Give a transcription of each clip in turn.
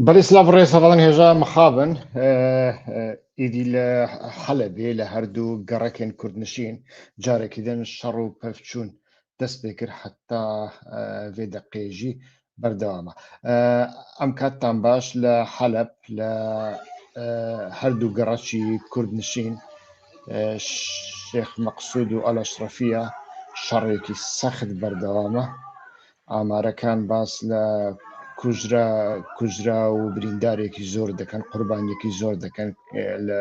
بەڵێ سلااو ڕێز هەواڵان هێژا مەخابن ئیدی لە حەلەبێ لە هەردوو گەڕەکێن کوردنشین جارێکی دەن شەڕ و پەفچوون دەست پێ کرد حتا vê دەقێژی بەردەوامە ئەم کاتتان باش لە حەلەب لە هەردوو گەڕەکی کوردنشین شێخ مەقسود و ئەلەشرەفیە شەڕێکی سەخت بەردەوامە ئامارەکان باس لە کوژرا کوژرا و بریندارێکی زۆر دەکەن قوربانیەکی زۆر دەکەن لە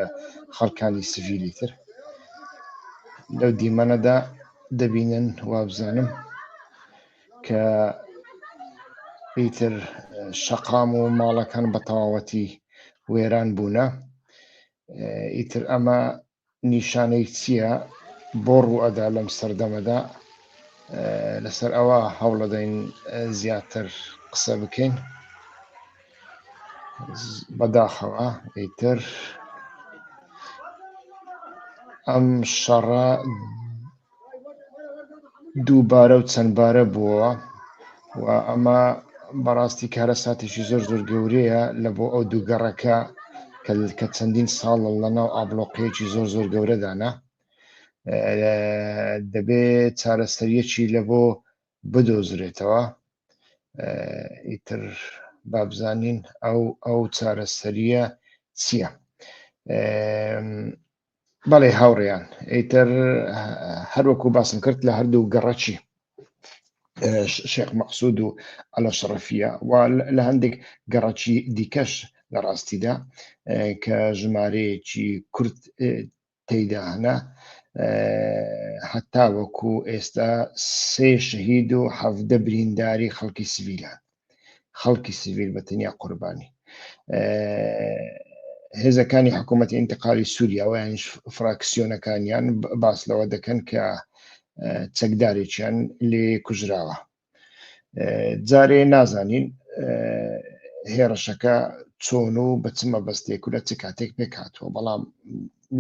خەڵکانی سڤیلی تر لەو دیمەنەدا دەبینن وابزانم کە ئیتر شەقام و ماڵەکان بە تەواوەتی وێران بوونە ئیتر ئەمە نیشانەی چییە بۆ ڕووئەدا لەم سەردەمەدا لەسەر ئەوە هەوڵەدەین زیاتر قسە بکەین بەداخەوە ئیتر ئەم شەڕە دووبارە و چەندبارە بووەوە و ئەمە بەڕاستی کارەساتێکی زۆر زۆر گەورەیە لە بۆ ئەو دوو گەڕەکە کە چەندین ساڵە لە ناو ئابلۆقەیەکی زۆر زۆر گەورەدانە دەبێ چارەسەریەکی لە بۆ بدۆزرێتەوە ئیتر بابزانین ئەو ئەو چارەسەریە چییە؟ بەڵێ هاوڕێیان ئیتر هەروەکو باسم کرد لە هەردوو گەڕەکی شێخ مەقسود و ئەلەشڕەفیە و لە هەندێک گەڕەکی دیکەش لە ڕاستیدا کە ژمارەیەکی کورد تێیدا هەنە هەتا وەکو ئێستا سێ شەهید و حەڤدە برینداری خەڵکی سڤیلان خەڵکی سڤیل بە تەنیا قوربانی هێزەکانی حکوومەتی ئینتقالی سووریا ویانیش فراکسیۆنەکانیان باس لەوە دەکەن کە چەکدارێکیان لێ کوژراوە جارێ نازانین هێڕشەکە چۆن و بە چ مەبەستێک و لە چ کاتێک پێک هاتووە بەڵام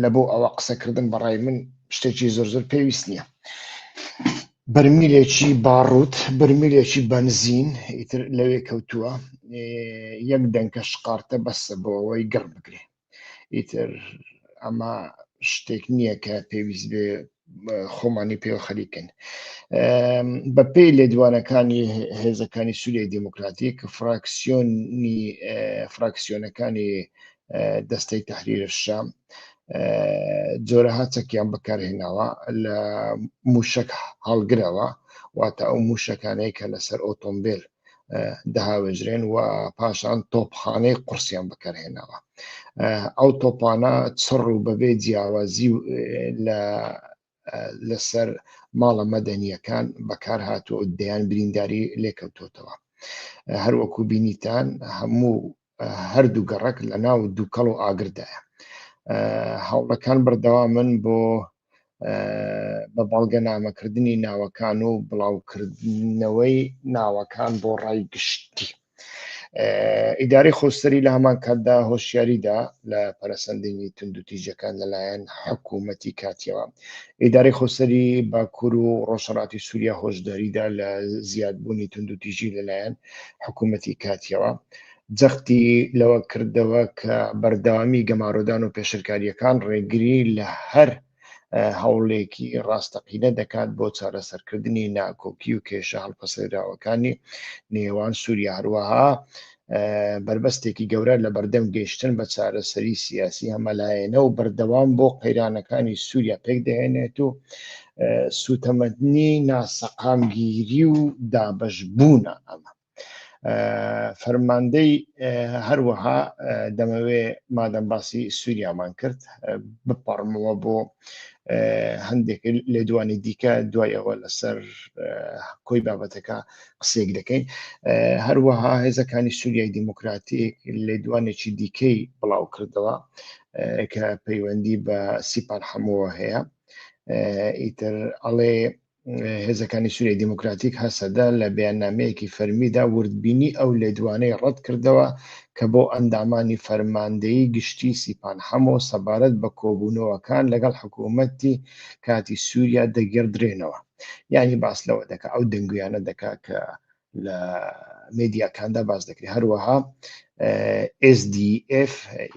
لە بۆ ئەوە قسەکردن بەڕای من شتێکی زۆر زۆر پێویست نییە بەرمیلێکی باڕوت بەرمیلێکی بەنزین ئیتر لەوێ کەوتووە یەک دەنکە شقارتە بەسە بۆ ئەوەی گڕ بگرێ ئیتر ئەمە شتێک نییە کە پێویست بێ خۆمانی پێوە خەریکن بە پێی لێدوانەکانی هێزەکانی سووریای دیموکراتیک فراکسیۆنی فراکسیۆنەکانی دەستەی تحریر شام جۆرەها چەکیان بەکارهێناوە لە موشک هەڵگرەوە واتە ئەو موشەکانەی کە لەسەر ئۆتۆمبیل دەهاوێژرێن و پاشان تۆپخانەی قورسیان بەکارهێناوە ئەو تۆپانە چڕ و بەبێ جیاوازی لە لەسەر ماڵە مەدەنیەکان بەکار هاتووە و دەیان برینداری لێکەوتۆتەوە هەروەکو بینیتان هەموو هەردوو گەڕەک لە ناو دووکەڵ و ئاگردایە هەوڵەکان بەردەوامن بۆ بە بەڵگەنامەکردنی ناوەکان و بڵاوکردنەوەی ناوەکان بۆ ڕای گشتی ئیدارەی خۆسەری لە هەمان کاتدا هۆشیاریدا لە پەرەسەندنی توندوتیژەکان لەلایەن حکوومەتی کاتیەوە ئیدارەی خۆسەری باکوور و ڕۆژهەڵاتی سووریا هۆشداریدا لە زیادبوونی توندوتیژی لەلایەن حکوومەتی کاتیەوە جەختی لەوە کردەوە کە بەردەوامی گەمارۆدان و پێشلکارییەکان ڕێگری لە هەر هەوڵێکی ڕاستەقینە دەکات بۆ چارەسەرکردنی ناکۆکی و کێشە هەڵپەسێراوەکانی نێوان سووریا هەروەها بەربەستێکی گەورە لە بەردەم گەیشتن بە چارەسەری سیاسی هەمەلایەنە و بەردەوام بۆ قەیرانەکانی سووریا پێکدەهێنێت و سوتەمەنی ناسەقامگیری و دابەشبوونە ئەمە فەرماندەی هەروەها دەمەوێ مادەم باسی سووریامان کرد بپەڕمەوە بۆ هەندێک لێدوانی دیکە دوای ئەوە لەسەر کۆی بابەتەکە قسێک دەکەین هەروەها هێزەکانی سووریای دیموکراتیک لێدوانێکی دیکەی بڵاو کردەوە کە پەیوەندی بە سیپان حەمەوە هەیە ئیتر ئەڵێ هێزەکانی سوریای دیموکراتیک هەسەدە لە بەیاننامەیەکی فەرمیدا وردبینی ئەو لێدوانەی ڕەتکردەوە کە بۆ ئەندامانی فەرماندەیی گشتی سیپان حەمۆ سەبارەت بە کۆبوونەوەکان لەگەڵ حکوومەتی کاتی سووریا دەگێڕدرێنەوە. یانی باس لەوە دەکا ئەو دەنگویانە دەکا کە لە مێدیاکاندا باس دەکرێت هەروەها SDF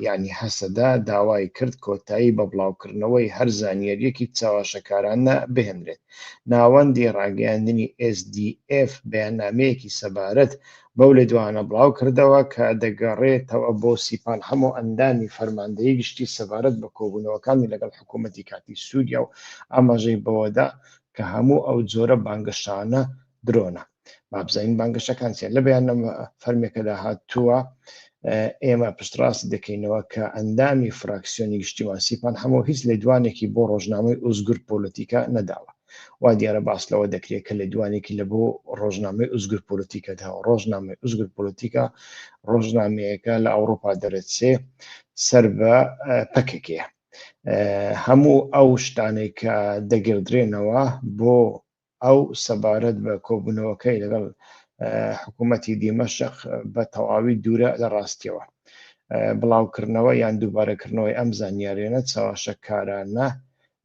یانی هەسەدە داوای کرد کۆتایی بە بڵاوکردنەوەی هەر زانیارییەکی چەواشەکارانە بهێنرێت. ناوەندی ڕاگەیاندنی SDF بەیاننامەیەکی سەبارەت بەو لێدوانە بڵاوکردەوە کە دەگەڕێتەوە بۆ سیپان حەمۆ ئەندامی فەرماندەیی گشتی سەبارەت بە کۆبوونەوەکانی لەگەڵ حکوومەتی کاتی سووریا و ئاماژەی بەوەدا کە هەموو ئەو جۆرە بانگەشانە درۆنە. با بزانین بانگەشەکان چیان لە بەیاننامە فەرمیەکەدا هاتووە ئێمە پشتڕاستی دەکەینەوە کە ئەندامی فراکسیۆنی گشتیمان سیپان حەمۆ هیچ لێدوانێکی بۆ ڕۆژنامەی ئوزگور پۆلەتیکا نەداوە وا دیارە باس لەوە دەکرێت کە لێدوانێکی لە بۆ ڕۆژنامەی ئوزگور پۆلەتیکا داوە ڕۆژنامەی ئوزگور پۆلەتیکا ڕۆژنامەیەکە لە ئەوروپا دەرەچێ سەر بە پەکەکەیە هەموو ئەو شتانێک کە دەگردرێنەوە بۆ ئەو سەبارەت بە کۆبوونەوەکەی لەگەڵ حکوومەتی دیمەشق بە تەواوی دوورە لە ڕاستیەوە. بڵاوکردنەوە یان دووبارەکردنەوەی ئەم زانیاریانە چەواشەکارانە،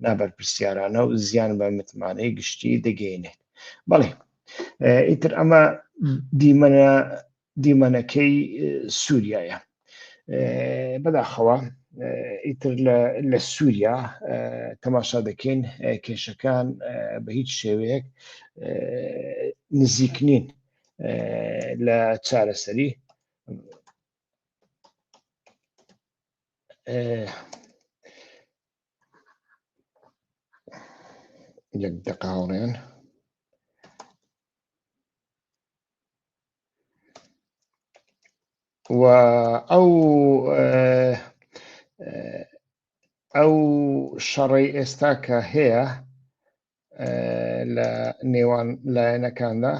نابەرپرسیارانە و زیان بە متمانەی گشتی دەگەیەنێت. بەڵێ ئیتر ئەمە دیمەنە دیمەنەکەی سووریایە بەداخەوە ئیتر لە سووریا تەماشا دەکەین کێشەکان بە هیچ شێوەیەک نزیک نین لە چارەسەری یەک دقە هاوڕێن و ئەو ئەو شەڕەی ئێستا کە هەیە لە نێوان لایەنەکاندا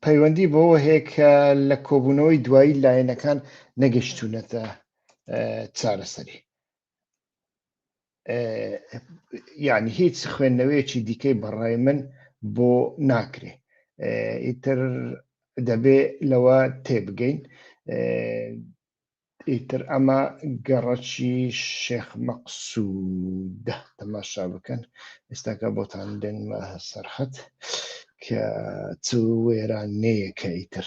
پەیوەندی بەوە هەیە کە لە کۆبوونەوەی دوایی لایەنەکان نەگەشتونەتە چارەسەری یعنی هیچ خوێندنەوەیەکی دیکەی بەڕای من بۆ ناکرێ ئیتر دەبێ لەوە تێبگەین ئیتر ئەمە گەڕەکی شێخ مەقسوودە تەماشا بکەن ئێستاکە بۆتان دێنمە سەرخەت کە چ وێرانەیەکە ئیتر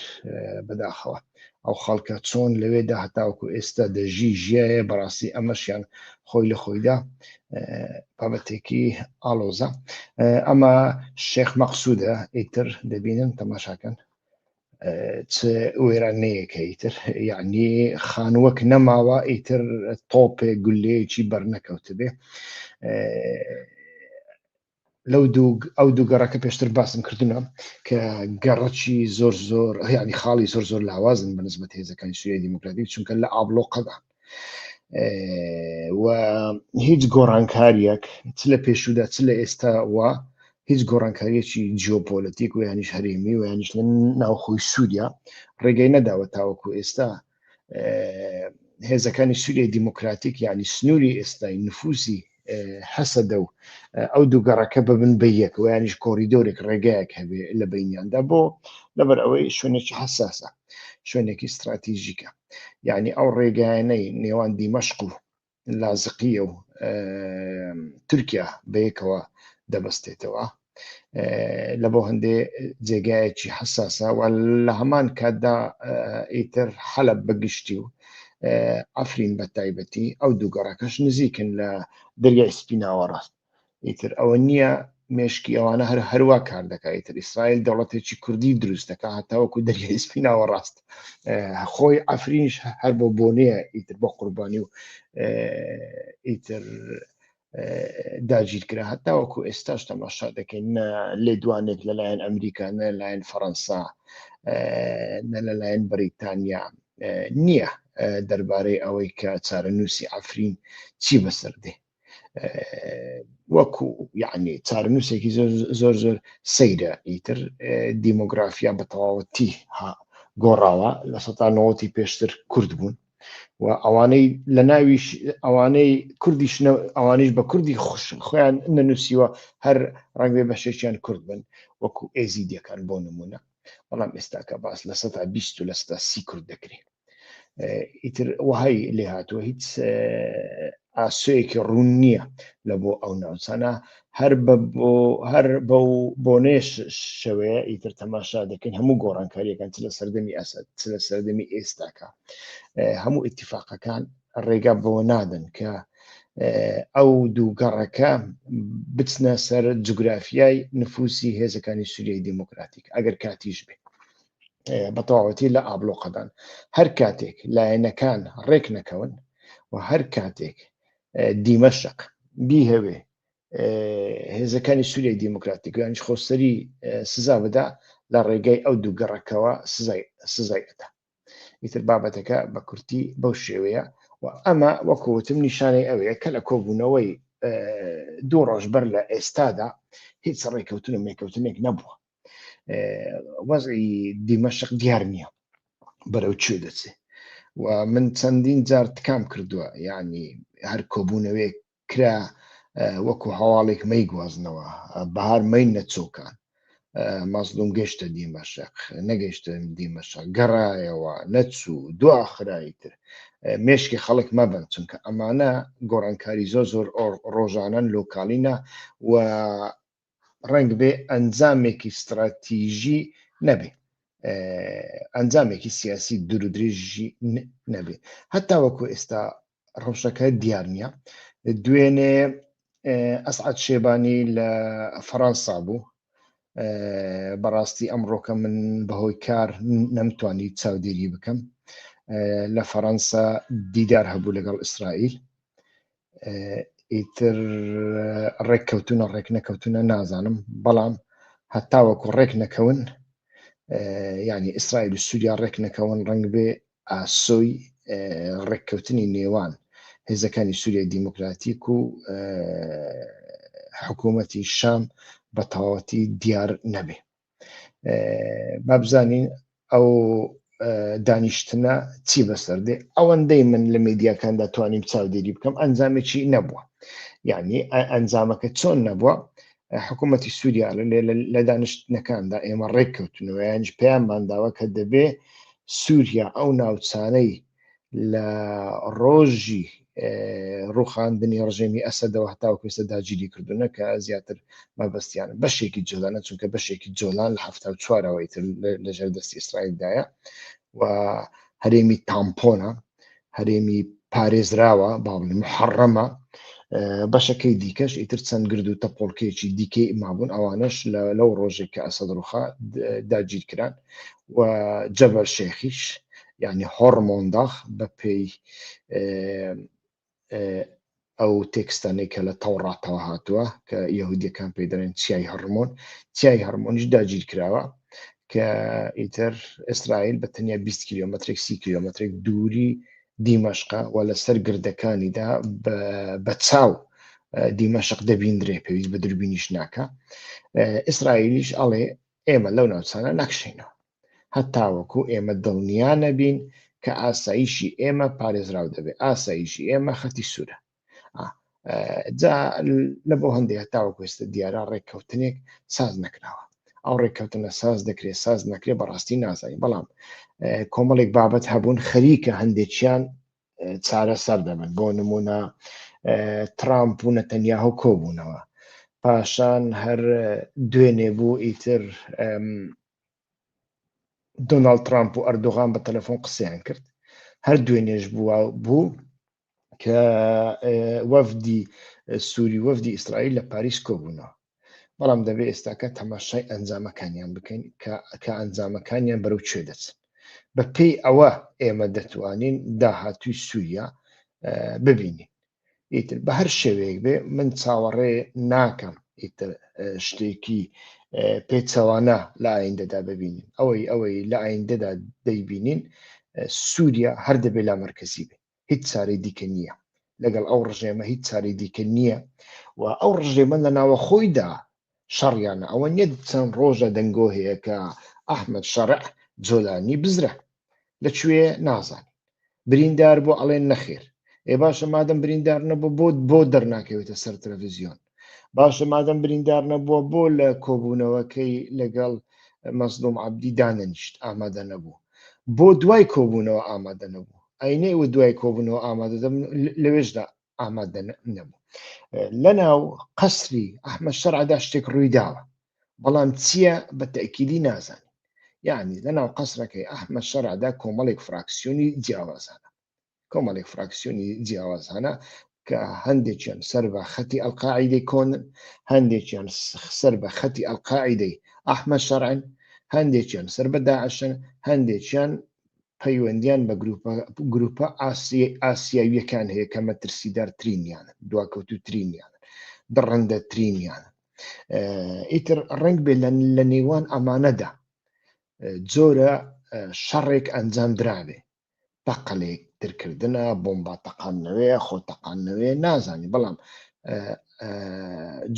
بەداخەوە ئەو خەڵکە چۆن لەوێدا هەتاوەکو ئێستا دەژی ژیایە بەڕاستی ئەمەشیان خۆی لە خۆیدا بابەتێکی ئاڵۆزە ئەمە شێخ مەقسوودە ئیتر دەبینن تەماشاکەن چ وێرانەیەکە ئیتر یعنی خانووەک نەماوە ئیتر تۆپێ گولەیەکی بەرنەکەوتبێ لەو دوو ئەو دوو گەڕەکە پێشتر باسم کردنە کە گەڕەکی زۆر زۆر یعنی خاڵی زۆر زۆر لاوازن بە نسبەت هێزەکانی سووریای دیموکراتی چونکە لە ئابلۆقەدا و هیچ گۆڕانکاریەک چ لە پێشوودا چ لە ئێستا و هیچ گۆڕانکاریەکی جیۆپۆلەتیک و یانیش هەرێمی و یانیش لە ناوخۆی سووریا ڕێگەی نەداوە تاوەکو ئێستا هێزەکانی سووریای دیموکراتیک یعنی سنووری ئێستای نفوسی هەسەدە و ئەو دوو گەڕەکە ببن بە یەک و یانیش کۆریدۆرێک ڕێگایەک هەبێ لە بینیاندا بۆ لەبەر ئەوەی شوێنێکی حساسە شوێنێکی استراتیژیکە یعنی ئەو ڕێگایانەی نێوان دیمەشق و لازقیە و تورکیا بەیەکەوە دەبەستێتەوە لە بۆ هەندێ جێگایەکی حساسە و لە هەمان کاتدا ئیتر حەلب بەگشتی و ئەفرین بە تایبەتی ئەو دوو گەڕەکەش نزیکن لە دەریای سپی ناوەڕاست ئیتر ئەوە نییە مێشکی ئەوانە هەر هەروە کار دەکات ئیتر ئیسرائیل دەوڵەتێکی کوردی دروست دەکات هەتاوەکو دەریای سپی ناوەڕاست خۆی ئەفرینیش هەر بۆ بۆنەیە ئیتر بۆ قوربانی و ئیتر داگیرکرا هەتاوەکو ئێستاش تەماشا دەکەین نە لێدوانێک لەلایەن ئەمریکا نە لەلایەن فەڕەنسا نە لەلایەن بەریتانیا نییە دەربارەی ئەوەی کە چارەنووسی عفرین چی بەسەر دێ وەکو یعنی چارەنووسێکی زۆر زۆر زۆر سەیرە ئیتر دیمۆگرافیا بە تەواوەتی گۆڕاوە لە سەتا نەوەتی پێشتر کورد بوون و ئەوانەی لە ناویش ئەوانەی کوردیش ئەوانیش بە کوردی خوش خۆیان نەنووسیوە هەر ڕەنگێ بەشێکیان کورد بن وەکو ئێزیدیەکان بۆ نمونە بەڵام ئێستاکە باس لە سەتا 20 و لە سەتا سی کورد دەکرێت ئیتر وەهای لێ هاتووە هیچ ئاسۆیەکی ڕوون نییە لە بۆ ئەو ناوچانە هەر بە بۆ هەر بەو بۆنەیە شەوەیە ئیتر تەماشا دەکەین هەموو گۆڕانکاریەکان چ لە سەردەمی ئەسەد چ لە سەردەمی ئێستاکە هەموو ئیتیفاقەکان ڕێگا بەوە نادەن کە ئەو دوو گەڕەکە بچنە سەر جوگرافیای نفوسی هێزەکانی سووریای دیموکراتیک ئەگەر کاتیش بێ بە تەواوەتی لە ئابلۆقەدان هەر کاتێک لایەنەکان ڕێک نەکەون و هەر کاتێک دیمەشق بیهەوێ هێزەکانی سووریای دیموکراتیک یانیش خۆسەری سزا بدا لە ڕێگەی ئەو دوو گەڕەکەوە سزای سزای ئەدا ئیتر بابەتەکە بە کورتی بەو شێوەیە و ئەمە وەکوتم نیشانەی ئەوەیە کە لە کۆبوونەوەی دوو ڕۆژ بەر لە ئێستادا هیچ ڕێککەوتن و مێکەوتنێک نەبووە وەزعی دیمەشق دیار نییە بەرەو کوێ دەچێ و من چەندین جار تکام کردووە یعنی هەر کۆبوونەوەیەک کرا وەکو هەواڵێک مەیگوازنەوە بەهار مەی نەچۆکان مەزلوم گەشتە دیمەشق نەگەشتە دیمەشق گەڕایەوە نەچوو دواخرایی تر مێشکی خەڵک مەبن چونکە ئەمانە گۆڕانکاری زۆر زۆر ڕۆژانەن لۆکاڵینە و ڕەنگ بێ ئەنجامێکی ستراتیژی نەبێ ئەنجامێکی سیاسی دوور و درێژی نەبێ هەتا وەکو ئێستا ڕەوشەکە دیار نییە دوێنێ ئەسعد شێبانی لە فەڕەنسا بوو بەڕاستی ئەمڕۆکە من بەهۆی کار نەمتوانی چاودێری بکەم لە فەڕەنسا دیدار هەبوو لەگەڵ ئیسرائیل ئیتر ڕێککەوتونە ڕێک نەکەوتونە نازانم بەڵام هەتاوەکو ڕێک نەکەون ینی ئیسرائیل و سووریا ڕێک نەکەون ڕنگ بێ ئاسۆی ڕێککەوتنی نێوان هێزەکانی سووریای دیموکراتیک و حکوومەتی شام بە تەواوەتی دیار نەبێ با بزانین ئەو دانیشتنە چی بەسەر دێ ئەوەندەی من لە میدیاکاندا توانیم چاودێری بکەم ئەنجامێکی نەبووە یعنی ئەنجامەکە چۆن نەبووە حکوومەتی سووریا لە دانیشتنەکاندا ئێمە ڕێککەوتنەوە یانیش پەیاممان داوە کە دەبێ سووریا ئەو ناوچانەی لە ڕۆژی ڕوخاندنی ڕژێمی ئەسەدەوە هەتاوەکو ئێستا داگیری کردوونە کە زیاتر مەبەستیان بەشێکی جۆلانە چونکە بەشێکی جۆلان لە 74ەوە ئیتر لەژێر دەستی ئیسرائیلدایە و هەرێمی تامپۆنە هەرێمی پارێزراوە با بڵێین محەڕەمە بەشەکەی دیکەش ئیتر چەند گرد و تەپۆڵکەیەکی دیکەی مابوون ئەوانەش لەو ڕۆژێک کە ئەسەد ڕوخا داگیر کران و جەبەل شێخیش یعنی هۆڕمۆنداخ بە پێی ئەو تێکستانەی کە لە تەوڕاتەوە هاتووە کە یەهودیەکان پێی دەڵێن چیای هەڕمۆن چیای هەڕمۆنیش داگیر کراوە کە ئیتر ئیسرائیل بە تەنیا 20 کیلۆمەترێک 30 کیلۆمەترێک دووری دیمەشقە و لەسەر گردەکانیدا بە چاو دیمەشق دەبیندرێ پێویست بە دوربینیش ناکە ئیسرائیلیش ئەڵێ ئێمە لەو ناوچانە ناکشینەوە هەتاوەکو ئێمە دڵنیا نەبین کە ئاسایشی ئێمە پارێزراو دەبێت ئاسایشی ئێمە خەتی سوورە جا لە بۆ هەندێک هەتاوەکو ئێستا دیارە ڕێککەوتنێک ساز نەکراوە ئەو ڕێککەوتنە ساز دەکرێت ساز نەکرێت بەڕاستی نازانین بەڵام کۆمەڵێک بابەت هەبوون خەریکە هەندێکیان چارەسەر دەبن بۆ نمونە ترامپ و نەتەنیاهۆ کۆبوونەوە پاشان هەر دوێنێ بوو ئیتر دۆناڵد ترامپ و ئەردۆغان بە تەلەفۆن قسەیان کرد هەر دوێنێش بووە بوو کە وەفدی سووری وەفدی ئیسرائیل لە پاریس کۆبوونەوە بەڵام دەبێت ئێستاکە تەماشای ئەنجامەکانیان بکەین کە ئەنجامەکانیان بەرەو کوێ دەچن بە پێی ئەوە ئێمە دەتوانین داهاتووی سووریا ببینین ئیتر بە هەر شێوەیەک بێ من چاوەڕێ ناکەم ئیتر شتێکی پێچەوانە لە ئایندەدا ببینین ئەوەی ئەوەی لە ئایندەدا دەیبینین سووریا هەر دەبێ لا مرکزی بێ هیچ چارەی دیکە نییە لەگەڵ ئەو ڕژێمە هیچ چارەی دیکە نییە و ئەو ڕژێمە لە ناوەخۆیدا شەڕیانە ئەوە نییە چەند ڕۆژە دەنگۆ هەیە کە ئەحمد شەرع جۆلانی بزرە لەکوێ نازانین بریندار بۆ ئەڵێن نەخێر ئێ باشە مادەم بریندار نەبوو بۆ بۆ دەرناکەوێتە سەر تەلەڤزیۆن باشە مادەم بریندار نەبووە بۆ لە کۆبوونەوەکەی لەگەڵ مەزلوم عەبدی دانەنیشت ئامادە نەبوو بۆ دوای کۆبوونەوە ئامادە نەبوو ئەینەی و دوای کۆبوونەوە ئامادە دەبن لەوێشدا ئامادە نەبوو. لەناو قەسری ئەحمەد شەرعدا شتێک ڕووی داوە، بەڵام چییە بە تەئکیدی نازانین. یعنی لەناو قەسرەکەی ئەحمەد شەرعدا کۆمەڵێک فراکسیۆنی جیاوازانە، کۆمەڵێک فراکسیۆنی جیاوازانە کە هەندێکیان سەر بە خەتی ئەلقاعیدەی کۆنن، هەندێکیان سەر بە خەتی ئەلقاعیدەی ئەحمەد شەرعن، هەندێکیان سەر بە داعشن، هەندێکیان پەیوەندیان بە گروپە ئاسیاویەکان هەیە کە مەترسیدارترینیانن، دواکەوتووترینیانن، دڕندەترینیانن. ئیتر ڕەنگ بێ لە نێوان ئەمانەدا جۆرە شەڕێک ئەنجام درابێ، تەقە لە یەکترکردنە، بۆمبا تەقاندنەوەیە، خۆ تەقاندنەوەیە، نازانی. بەڵام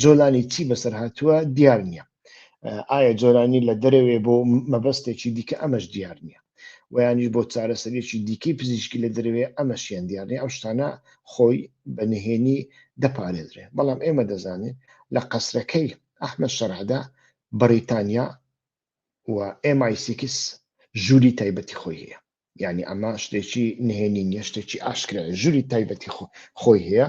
جۆلانی چی بەسەر هاتووە دیار نییە. ئایا جۆلانی لە دەرەوێ بۆ مەبەستێکی دیکە ئەمەش دیار نییە، ویانیش بۆ چارەسەرێکی دیکەی پزیشکی لە دەرەوێ ئەمەشیان دیار نییە. ئەو شتانە خۆی بە نهێنی دەپارێزرێ. بەڵام ئێمە دەزانین لە قەسرەکەی ئەحمەد شەرعدا بەریتانیا و MI6 ژووری تایبەتی خۆی هەیە. یعنی ئەمە شتێکی نهێنی نییە، شتێکی ئاشکرایە، ژووری تایبەتی خۆی هەیە.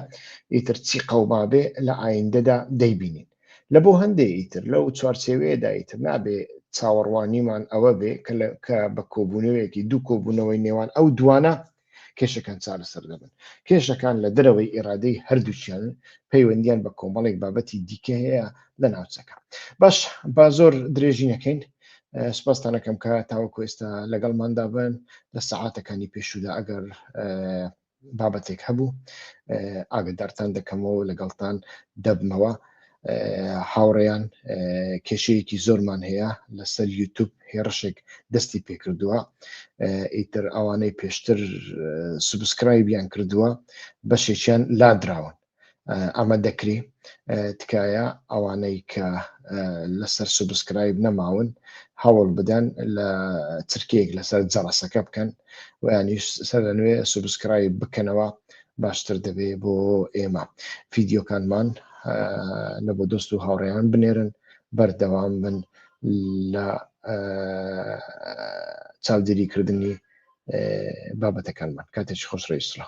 ئیتر چی قەوما بێ لە ئایندەدا دەیبینین. لە بۆ هەندێ ئیتر لەو چوارچێوەیەدا ئیتر نابێ چاوەڕوانیمان ئەوە بێ کە بە کۆبوونەوەیەکی دوو کۆبوونەوەی نێوان ئەو دوانە کێشەکان چارەسەر دەبن. کێشەکان لە دەرەوەی ئیرادەی هەردووکیان پەیوەندیان بە کۆمەڵێک بابەتی دیکە هەیە لە ناوچەکە. باش با زۆر درێژی نەکەین. سپاستانەکەم کە تاوەکو ئێستا لەگەڵماندا بن. لە سەعاتەکانی پێشودا ئەگەر بابەتێک هەبوو ئاگدارتان دەکەمەوە، لەگەڵتان دەبمەوە. هاوڕێیان کێشەیەکی زۆرمان هەیە لەسەر یوتوب، هێڕشێک دەستی پێکردووە. ئیتر ئەوانەی پێشتر subscribe یان کردووە بەشێکیان لادراون. ئەمە دەکری تکایە ئەوانەی کە لەسەر subscribe نەماون هەوڵ بدەن لە چرکەیەک لەسەر جەڕەسەکە بکەن و یانیش سەر لە نوێ subscribe بکەنەوە، باشتر دەبێ بۆ ئێمە. ڤیدیۆکانمان لە بۆ دۆست و هاوڕێیان بنێرن، بەردەوام بن لە چاودێریکردنی بابەتەکانمان. کاتێکی خۆش ڕێیسڵا.